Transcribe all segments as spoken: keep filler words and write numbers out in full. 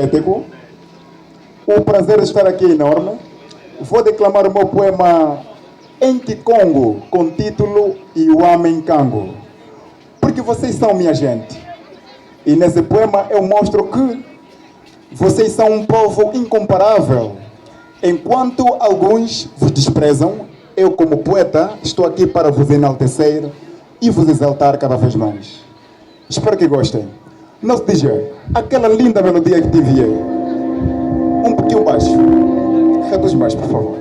Ético. O prazer de estar aqui é enorme. Vou declamar o meu poema em kikongo, com título Iwame Nkangu. Porque vocês são minha gente. E nesse poema eu mostro que vocês são um povo incomparável. Enquanto alguns vos desprezam, eu, como poeta, estou aqui para vos enaltecer e vos exaltar cada vez mais. Espero que gostem. Nosso D J, aquela linda melodia que tive aí. Um pouquinho baixo. Reduz mais, por favor.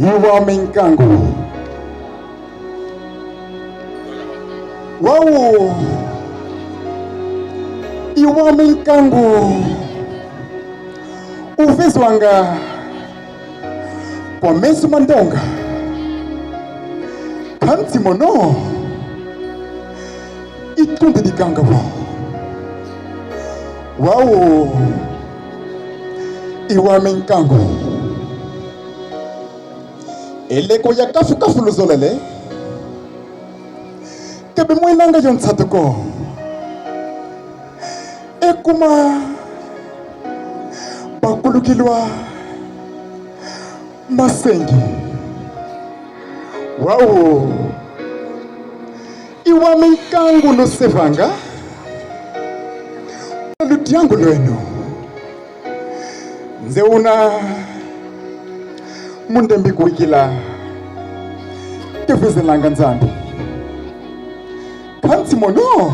Iwame Nkangu. Wau! Iwame Nkangu. Uvezwanga kwa meso ma ndonga. Kansi mono itundidikanga vo. Wau! Iwame Nkangu. E leko ya kafu-kafu luzolele, ke bimwenanga yo nsatu ko. E kuma bakulukilwa masengi. Wau! Iwame Nkangu lusevanga, ludiangu lweno. Nze una mu ndembi kwikila, ke vezelanga Nzambi. Kansi mono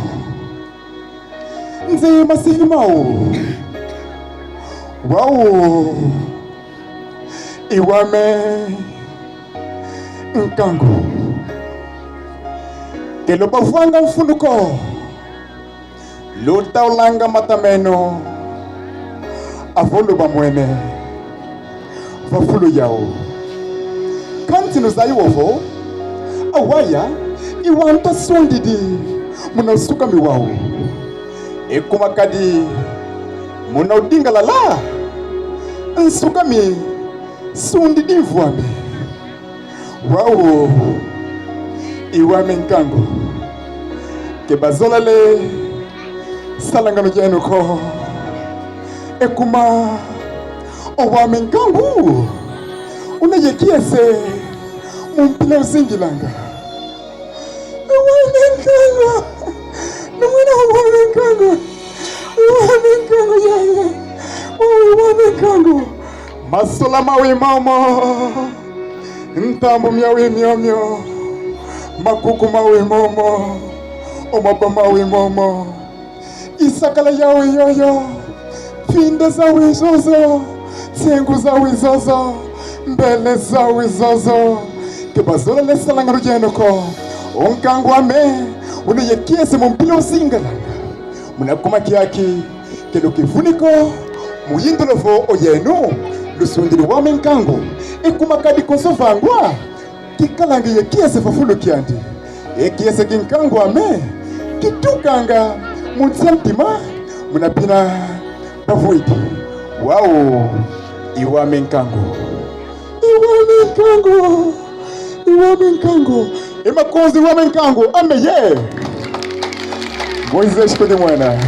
nze masivi mau. Wau! Iwame Nkangu. Ke lubavwanga mfunu ko. Lutaulanga mata meno, avo lubamwene va fulu yau. Kansi nuzaya ovo, awaya, i wantu asundidi muna nsukami wau. E kuma kadi muna udingalala, nsukami sundidi mvu ame. Wau, iwame Nkangu. Ke bazolele salanganu yeno ko. E kuma, o wame Nkangu, una ye kiese mu mpila uzingilanga. Iwame Nkangu. Numwene iwame Nkangu. Iwame Nkangu yaya. Iwame Nkangu. Masola mau i momo. Ntambu miau i miomio. Makuku mau i momo. O maba mau i momo. I sakala yau i yoyo. Finda zau i zozo. Nsengu zau i zozo. Mbele zau i zozo. Ke bazolele salanganu yeno ko. O Nkangu ame, una ye kiese mu mpila uzingalanga. Muna kuma kiaki, ke lukivuni ko, mu yindula vo oyeno lusundidi wame Nkangu. E kuma kadi konso vangwa, kikalanga ye kiese va fulu kiandi. E kiese ki Nkangu ame, kitukanga mu nsi a ntima, muna bina bavwidi. Wau, iwame Nkangu. Iwame Nkangu. Iwame Nkangu. E makonzi iwame Nkangu. Ame ye. Moisés Kudimwena.